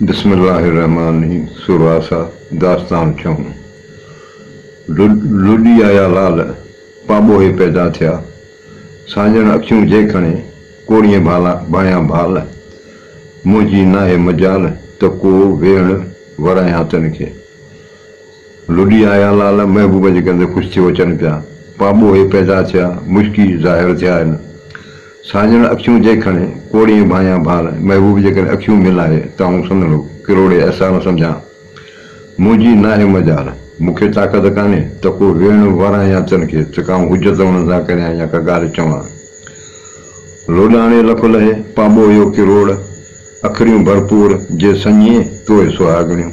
بسم الله الرحمٰن الرحيم سورة آسا داستان ڇهون لڏي آيا لال پاٻوهي پيدا ٿيا سانجڻ اکيون جي کڻي ڪوڙيين ڀانيان ڀال منهنجي ناهي مجال ته ڪو ويڻ ورايان تن کي. لڏي آيا لال، محبوب جي ڪندي خوش ٿيو اچن پيا. پاٻوهي پيدا ٿيا، مشڪي ظاهر ٿيا آهن. سانجڻ اکيون جي کڻي، ڪوڙيين ڀانيان ڀال، محبوب جيڪڏهن اکيون ملائي ته آئون سندن ڪروڙي احسان سمجهان. منهنجي ناهي مجال، مون کي طاقت ڪانهي ته ڪو ويڻ ورايان تن کي ته ڪا آئون حجت انهن سان ڪريان يا ڪا ڳالهه چوان. لوڏاڻي لک لهي، پاٻوهيو ڪروڙ، اکريون ڀرپور، جي سڃي، توء سهاڳڻيون.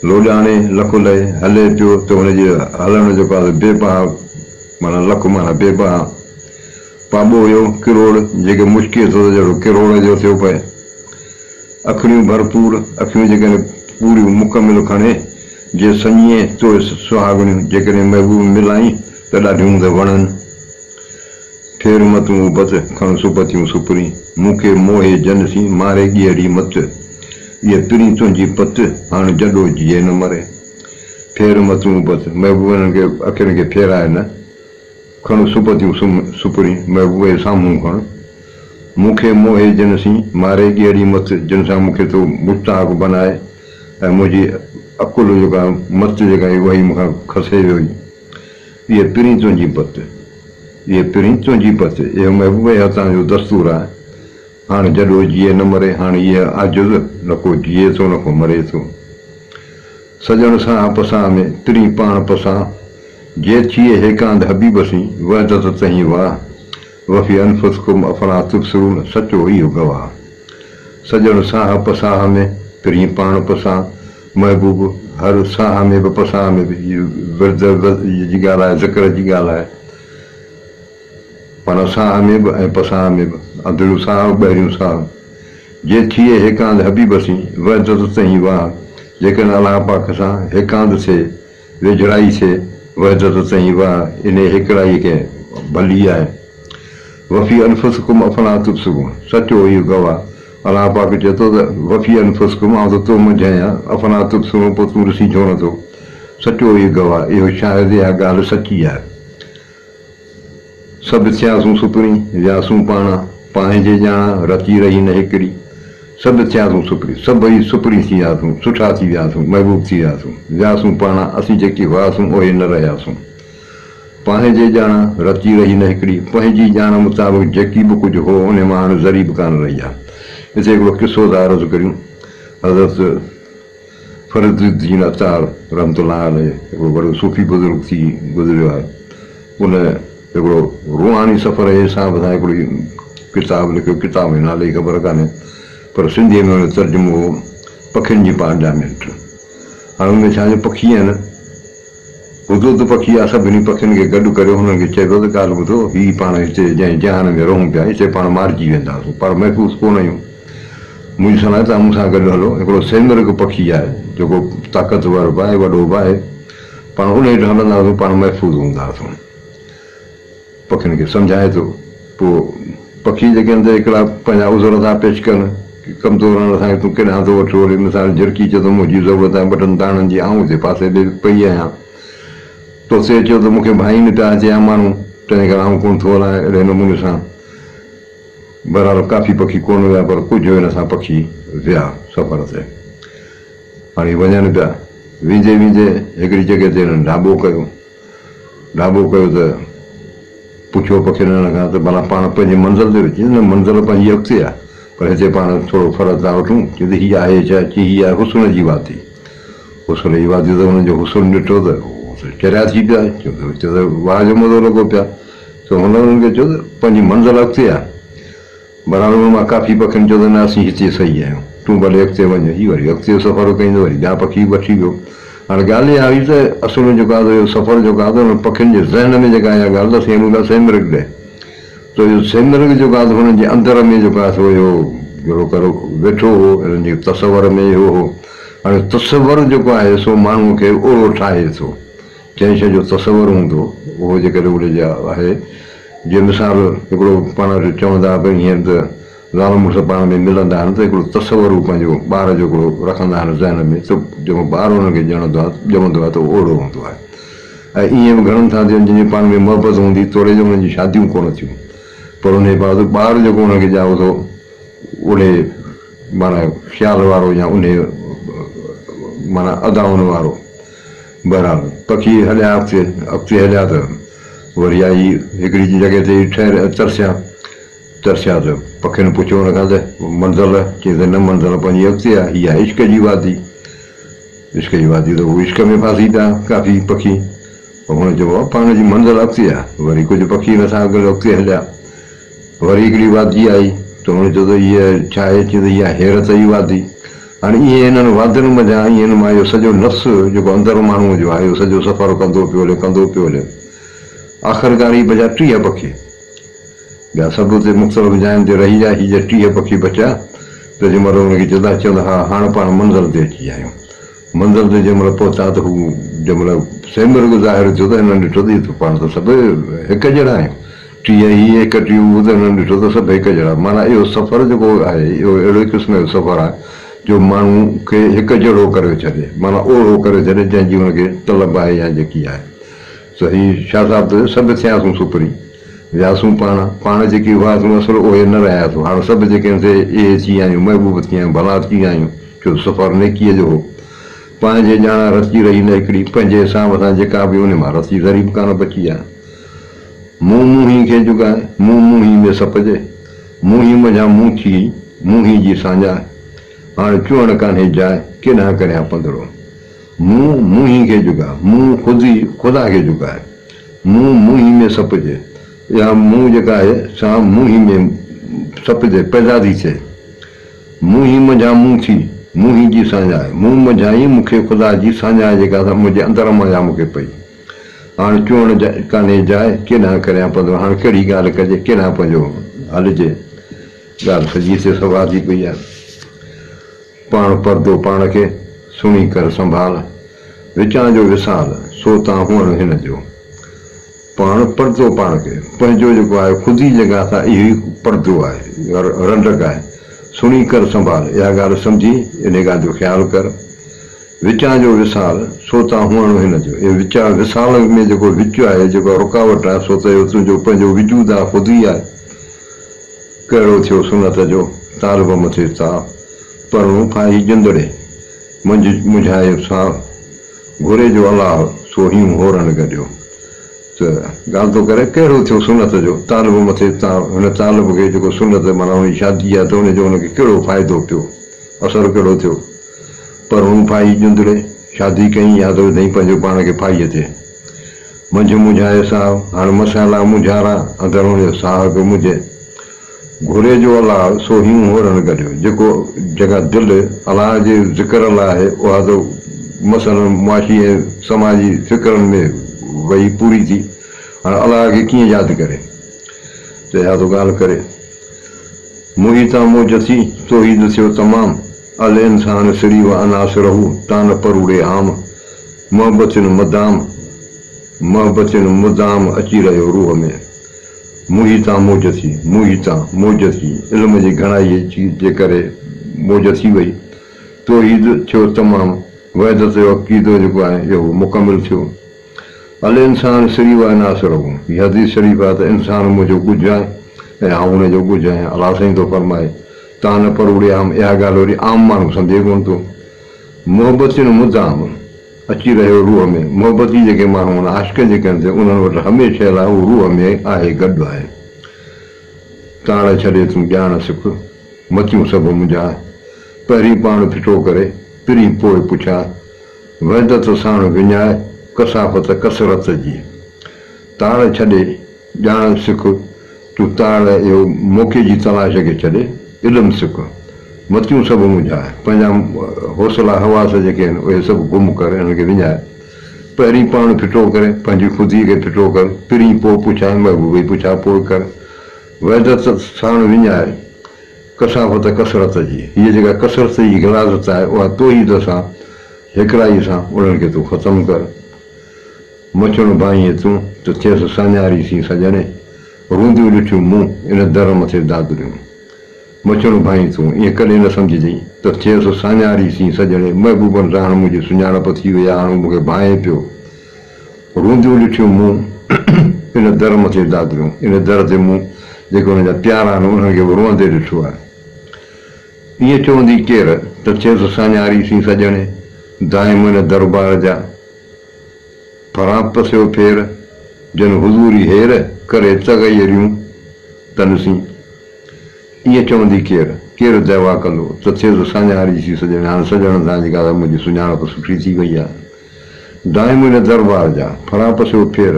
لوڏاڻي لک لهي، هلي پيو ته هن جي هلڻ جو ڪاز بي بها معنيٰ لک معنيٰ بي بها. پاٻوهيو ڪروڙ، جيڪي مشڪي ٿو ته جهڙو ڪروڙ جو ٿيو پئي. اکڙيون ڀرپور، اکيون جيڪڏهن پوريون مڪمل کڻي، جي سڃي توء سهاڳڻيون، جيڪڏهن محبوب ملائين ته ڏاڍيون هوند وڻن. ڦير متون ابت، کڻ سپتيون سپرين، مون کي موهي جن سين، ماري ڳيهڙي مت، ايء پرين تنهنجي پت، هاڻ جڏو جيئي نه مري. ڦير متون ابت، محبوب انهن کي اکين کي ڦيرائي نه، کڻ سپتيون سپرين، محبوب جي سامهون کڻ. مون کي موهي جن سين، ماري ڳيهڙي مت، جن سان مون کي تو مشتاق بنائي ۽ منهنجي عقل جيڪا مت جيڪا هئي اها ئي مون کان کسي ويئي. ايء پرين تنهنجي پت. ايء پرين تنهنجي پت، اهو محبوب اي هتان جو دستور آ. هاڻ جڏو جيئي نه مري، هاڻ ايء عاجز نه ڪو جيئي ٿو نه ڪو مري ٿو. سڄڻ ساهه پساهه ۾، پرين پاڻ پساهه. جي ٿئي هيڪاند حبيب سين، وحدت تهين واهه. وفي انفسڪم افلا تبصرون، سچو اهو گواهه. سڄڻ ساهه پساهه ۾، پرين پاڻ پساهه. محبوب هر ساهه ۾ به پساهه ۾ به هي ورد جي ڳالهه آهي، ذڪر جي ڳالهه آهي. معنيٰ ساهه ۾ به ۽ پساهه ۾ به، اندريون ساهه ٻاهريون ساهه. جي ٿئي هيڪاند حبيب سين، وحدت تهين واهه، جيڪڏهن الله پاڪ سان هيڪاند ٿئي، ويجهڙائي ٿئي، وحدت تهين واهه، انهيء هيڪڙائيء کي ڀلي آهي. وفي انفسڪم افلا تبصرون، سچو اهو گواهه، الله پاڪ چئي ٿو ته، وفي انفسڪم، آئون ته تو منجهه آهيان، افلا تبصرون، پوء تون ڏسين ڇو نٿو؟ سچو اهو گواهه، اهو شاهد، اها ڳالهه سچي آهي. سڀ ٿياسون سپرين، وياسون پاڻا، پانهنجي ڄاڻا، رتي رهي نه هيڪڙي. سڀ ٿياسون سپرين، سڀئي سپرين ٿي وياسون، سٺا ٿي وياسون، محبوب ٿي وياسون، وياسون پاڻا، اسين جيڪي هئاسون، اهي نه رهياسون. پانهنجي ڄاڻا، رتي رهي نه هيڪڙي. پنهنجي ڄاڻ مطابق جيڪي به ڪجهه هو، انهي مان هاڻ ذري به ڪانه رهي آهي. هتي هڪڙو قصو ٿا عرض ڪريون. حضرت. فريد الدين عطار رحمة الله عليه هڪڙو وڏو صوفي بزرگ ٿي گذريو آهي. ان هڪڙو روحاني سفر جي حساب سان هڪڙو ڪتاب لکيو، ڪتاب جي نالي جي خبر ڪانهي پر سنڌيء ۾ ان جو ترجمو هو پکين جي پارليامينٽ. هاڻي ان ۾ ڇا جو پکي آهن، هدهد پکي آهي، سڀني پکين کي گڏ ڪريو هنن کي چئبو ته ڳالهه ٻڌو، هي پاڻ هتي جنهن جهان ۾ رهون پيا، هتي پاڻ مارجي وينداسون، پاڻ محفوظ ڪونه آهيون. منهنجي صلاح توهان مون سان گڏ هلو. هڪڙو سيمرغ پکي آهي، جيڪو طاقتور به آهي، وڏو به آهي. پاڻ ان هيٺ هلنداسون، پاڻ محفوظ هونداسون. پکين کي سمجهائي ٿو. پوء پکي جيڪي آهن ته هڪڙا پنهنجا عذر ٿا پيش ڪن، ڪي ڪمزور آهن، اسان کي تون ڪيڏانهن ٿو وٺي هلين؟ مثال جهرڪي چئي ٿو، منهنجي ضرورت آهي ٻه ٽن داڻن جي، آئون هتي پاسي ڏي پئي آهيان. طوطي چيو ته مون کي ڀانئين پيا هتي جا ماڻهو، تنهن ڪري آئون ڪونه ٿو هلان. اهڙي نموني سان بهرحال ڪافي پکي ڪونه ويا پر ڪجهه هن سان پکي ويا سفر تي. هاڻي وڃن پيا. ويندي ويندي هڪڙي جڳهه تي هنن ڍاٻو ڪيو. ڍاٻو ڪيو ته پڇيو پکين هنن کان ته ڀلا پاڻ پنهنجي منزل تي وچ نه منزل پنهنجي اڳتي آهي پر هتي پاڻ ٿورو فرحت ٿا وٺون. چي ته هي آهي ڇا؟ چي هي آهي حسن جي وادي. حسن جي وادي ته هنن جو حسن ڏٺو ته هو ته چريا ٿي پيا. چيو ته هتي ته واهه جو مزو لڳو پيا. سو هن انهن کي چيو ته پنهنجي منزل اڳتي آهي. بهرحال انهن مان ڪافي پکين چيو ته نه اسين هتي صحيح آهيون، تون ڀلي اڳتي وڃ. هي وري اڳتي جو سفر ڪيائين ته وري ٻيا پکي به وٺي ويو. هاڻي ڳالهه اها هئي ته اصل ۾ جيڪو آهي سو اهو سفر جيڪو آهي ته انهن پکين جي ذهن ۾ جيڪا اها ڳالهه ته اسين هلون پيا سيمرگ ڏي ته اهو سيمرگ جيڪو آهي سو هنن جي اندر ۾ جيڪو آهي سو اهو جهڙوڪر ويٺو هو، هنن جي تصور ۾ اهو هو. هاڻي تصور جيڪو آهي سو ماڻهوء کي اهڙو ٺاهي ٿو. جنهن شيء جو تصور هوندو اهو جيڪڏهن ان جي آهي، جيئن مثال هڪڙو پاڻ وٽ چوندا به هيئن ته زال مڙس پاڻ ۾ ملندا آهن ته هڪڙو تصور هو پنهنجو ٻار جو هڪڙو رکندا آهن ذهن ۾ ته جيڪو ٻار انهن کي ڄڻندو آهي ڄمندو آهي ته اهو اهڙو هوندو آهي ۽ ائين به گهڻن سان ٿيو جن جي پاڻ ۾ محبت هوندي توڙي جو انهن جون شاديون ڪونه ٿيون پر انهي باوجود ٻار جيڪو انهن کي ڄائو ٿو انهي معنيٰ خيال وارو يا انهي معنيٰ ادائن وارو. بهرحال پکي هليا اڳتي اڳتي هليا ته وري آئي هڪڙي جڳهه تي ٺهر ترسيا ترسيا ته پکين پڇيو ان کان ته منزل؟ چيائين ته نه منزل پنهنجي اڳتي آهي هي آهي عشق جي وادي. عشق جي وادي ته هو عشق ۾ ڦاسي پيا ڪافي پکي. پر هن چيو بابا پاڻ جي منزل اڳتي آهي. وري ڪجهه پکي هن سان گڏ اڳتي هليا. وري هڪڙي وادي آئي ته هن چيو ته هيء ڇا آهي؟ چيائين ته هيء آهي حيرت جي وادي. هاڻي ائين هنن وادين منجهان ائين هن مان اهو سڄو نفس جيڪو اندر ماڻهوء جو آهي اهو سڄو سفر ڪندو پيو هلي ڪندو پيو هلي. آخرڪار هي بچيا 30 پکي. ٻيا سڀ اتي مختلف جاين تي رهي ويا. هي جي 30 پکي بچيا ته جنهن مهل هن کي چوندا چوندا ها هاڻ پاڻ منزل تي اچي ويا آهيون. منزل تي جنهن مهل پهتا ته هو جنهن مهل سيمرغ ظاهر ٿيو ته هنن ڏٺو ته هي ته پاڻ ته سڀ هڪ جهڙا آهيون. 30 هي 31 هو ته هنن ڏٺو ته سڀ هڪ جهڙا. معنيٰ اهو سفر جيڪو آهي اهو اهڙي قسم جو سفر آهي جو ماڻهو کي هڪ جهڙو ڪريو ڇڏي. معنيٰ اوڙو ڪريو ڇڏي جنهن جي هن کي طلب آهي يا جيڪي آهي. ته هي شاهه صاحب ته سڀ ٿياسون سپرين، وياسون پاڻ، پاڻ جيڪي هئاسون اصل اهي نه رهياسون، هاڻ سڀ جيڪي آهن سي اهي ٿي ويا آهيون، محبوب ٿي ويا آهيون، ڀلا ٿي ويا آهيون، ڇو ته سفر نيڪيء جو هو. پنهنجي ڄاڻان رتي رهي نه هڪڙي، پنهنجي حساب سان جيڪا به ان مان رتي ذري به ڪانه بچي آهي. مون مونهين کي جڳائي، مون مونهين ۾ سپجي، مونهين منجهان مون ٿي، مونهين جي ساڃاهه، هاڻ چوڻ ڪانهي جاء، ڪيڏانهن ڪريان پنڌڙو. مون مونهين کي جڳاء، مون خود ئي خدا کي جڳاء. مون مونهين ۾ سپجي، اها مون جيڪا آهي سا مونهين ۾ سپجي، پيدا ٿي ٿئي. مونهين منجهان مون ٿي، مونهين جي ساڃاهه. مون منجهان ئي مون کي خدا جي ساڃاهه جيڪا سا منهنجي اندر منجهان مون کي پئي. هاڻ چوڻ ڪانهي جاء، ڪيڏانهن ڪريان پنڌ، هاڻ ڪهڙي ڳالهه ڪجي، ڪيڏانهن پنهنجو هلجي. ڳالهه سڄي هتي صفا ٿي پئي آهي. پاڻ پردو پاڻ کي، سڻي ڪر سنڀال، وچان جو وصال، سو تان هئڻ هن جو. پاڻ پردو پاڻ کي، پنهنجو جيڪو آهي خودي جيڪا سا اهو ئي پردو آهي، رنڊڪ آهي. سڻي ڪر سنڀال، اها ڳالهه سمجهي، انهي ڳالهه جو خيال ڪر. وچان جو وصال، سو تان هئڻ هن جو. اهو وچان وصال ۾ جيڪو وچ آهي، جيڪا رڪاوٽ آهي، سو ته اهو تنهنجو پنهنجو وجود آهي، خودي آهي. ڪهڙو ٿيو سنت جو، طالب مٿي تاء، پرڻو ڦاهي جندڙي، منجهه منجهائي ساء، گهري جو الله، سو هيون هورن گڏيو. ته ڳالهه ٿو ڪري، ڪهڙو ٿيو سنت جو، طالب مٿي تاء، هن طالب کي جيڪو سنت معنيٰ هن جي شادي آهي ته ان جو هن کي ڪهڙو فائدو پيو، اثر ڪهڙو ٿيو؟ پرڻو ڦاهي جندڙي، شادي ڪئين يا ته وڌئين پنهنجو پاڻ کي ڦاهيء تي. منجهه منجهائي ساهه، هاڻ مسئلا منجهارا، اندر هن جو ساهه پيو منجهي. گهري جو الله، سو هيون هورن گڏيو. جيڪو جيڪا دل الله جي ذڪر لاء آهي، اها ته مسئلن معاشي ۽ سماجي فڪرن ۾ وئي پوري ٿي. هاڻ الله کي ڪيئن ياد ڪري؟ ته اها ٿو ڳالهه ڪري. محيطان موج ٿي، توحيد ٿيو تمام. الانسان سري و عناصره تان پروڙي عام، محبتين مدام، محبتين مدام اچي رهيو روح ۾. محيطان موج ٿي، محيطان موج ٿي، علم جي گهڻائيء جي ڪري موج ٿي وئي. توحيد ٿيو تمام، وحدت جو عقيدو جيڪو آهي اهو مڪمل ٿيو. الانسان سري و عناصره، هي حديث شريف آهي ته انسان منهنجو ڳجهه آهي ۽ آئون ان جو ڳجهه آهيان، الله سائين ٿو فرمائي، تان نه پروڙي عام، اها ڳالهه وري عام ماڻهو سمجهي ڪونه ٿو. محبتين مدام اچي رهيو روح ۾، محبتي جيڪي ماڻهو آهن، عاشق جيڪي آهن سي انهن وٽ هميشه لاء اهو روح ۾ آهي، گڏ آهي. تاڙ ڇڏي تون ڄاڻ سک، متيون سڀ منجهاء، پهرين پاڻ ڦٽو ڪري، پرين پوء پڇاء. وحدت ساڻ وڃاء، ڪثافت ڪثرت جي. تاڙ ڇڏي، ڄاڻ سک، تون تاڙ اهو موقعي جي تلاش کي ڇڏي، علم سک. متيون سڀ منجهاء، پنهنجا حوصلا حواس جيڪي آهن، اهي سڀ گم ڪر، انهن کي وڃاء. پهرين پاڻ ڦٽو ڪري، پنهنجي خوديء کي ڦٽو ڪر، پرين پوء پڇاء، محبوب جي پڇا پوء ڪر. وحدت ساڻ وڃاء. ڪثافت ڪثرت جي، هيء جيڪا ڪثرت جي غلاظت آهي، اها توحيد سان، هيڪڙائيء سان، انهن کي تون ختم ڪر. مڇڻ ڀانئين تون، ته ٿيس ساڃاري سين سڄڻي، رونديون ڏٺيون مون، ان در مٿي دادليون. مچڻ ڀائين تون، ائين ڪڏهن نه سمجهجئين ته ٿيس ساڃاري سين سڄڻي، محبوبن سان هاڻ منهنجي سڃاڻپ ٿي وئي آهي، هاڻ هو مون کي ڀانئي پيو. روئنديون ڏٺيون مون ان در مٿي دادليون، ان در تي مون جيڪي انهن جا پيارا آهن، انهن کي به روئندي ڏٺو آهي. ائين چوندي ڪير ته ٿيس ساڃاري سين سڄڻي، دائم ان دربار جا. ڦران پسيو ڦير، جن حضوري هير، ڪري تغيريون تن سين. ائين چوندي ڪير، ڪير دعويٰ ڪندو ته ٿيس ساڃاري سين سڄڻ، هاڻ سڄڻن سان جيڪا سا منهنجي سڃاڻپ سٺي ٿي وئي آهي. دائم ان دربار جا، ڦران پسيو ڦير،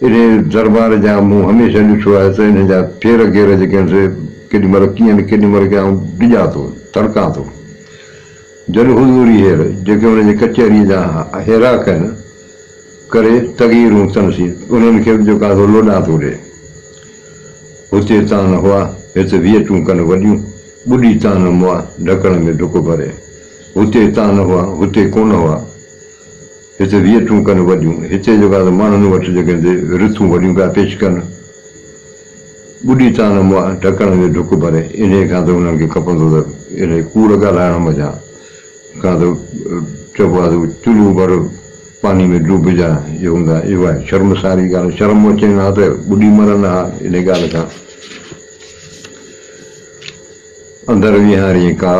انهي دربار جا مون هميشه ڏٺو آهي ته انهن جا ڦير گهير جيڪي آهن سي ڪيڏي مهل ڪيئن نه ڪيڏي مهل ڪيئن آئون ڊڄان ٿو، تڙڪان ٿو. جن حضوري هير، جيڪي ان جي ڪچهريء جا هيراڪ آهن، ڪري تغيرون تن سين، انهن کي به جيڪو آهي سو لوڏان ٿو ڏئي. هتي تان نه هئا، هت ويئٽون ڪن وڏيون، ٻڏي تان نه مئا، ڍڪڻ ۾ ڍڪ ڀري. هتي تان نه هئا، هتي ڪونه هئا، هت ويئٽون ڪن وڏيون، هتي جيڪو آهي سو ماڻهن وٽ جيڪي رٿون وڏيون پيا پيش ڪن. ٻڏي تان نه مئا، ڍڪڻ ۾ ڍڪ ڀري، انهيء کان ته انهن کي کپندو ته انهيء ڪوڙ ڳالهائڻ منجهان کان ته چئبو آهي ته چلهو ڀر پاڻي ۾ ڊوبجا اهي هوندا. اهو آهي شرمساري ڳالهه. شرم اچين ها ته ٻڏي مرن ها انهيء ڳالهه کان. اندر ويهاريين ڪا،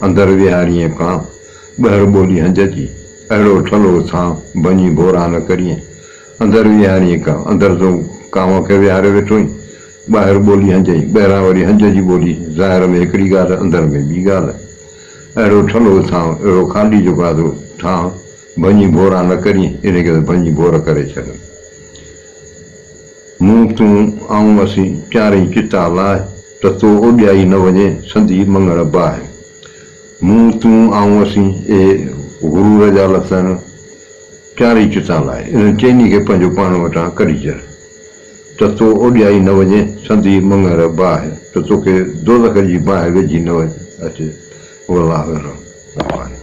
اندر ويهاريين ڪان، ٻهر ٻولي هنج جي، اهڙو ٺلهو ٿان، ڀڃي ڀورا نه ڪريين. اندر ويهاريين ڪان، اندر تون ڪانء کي ويهاري ويٺو آهين، ٻاهر ٻولي هنج جي، ٻهران وري هنج جي ٻولي، ظاهر ۾ هڪڙي ڳالهه، اندر ۾ ٻي ڳالهه. اهڙو ٺلهو ٿانء، اهڙو خالي جيڪو آهي سو ٿانء، ڀڃي ڀورا نه ڪرين، انهي کي ته ڀڃي ڀور ڪري ڇڏ. مون، تون، آئون، اسين، چارئي چتا لاهه، ته تو اوڏيائي نه وڃي، سندي مڱڻ باهه. مون، تون، آئون، اسين، اهي غرور جا لفظ آهن. چارئي چتان لاء انهن چئني کي پنهنجو پاڻ وٽان ڪڍي ڇڏ ته تو اوڏيائي نه وڃي، سندي مڱر باهه ته توکي دوزخ جي باهه ويجهي نه اچي. والله اعلم.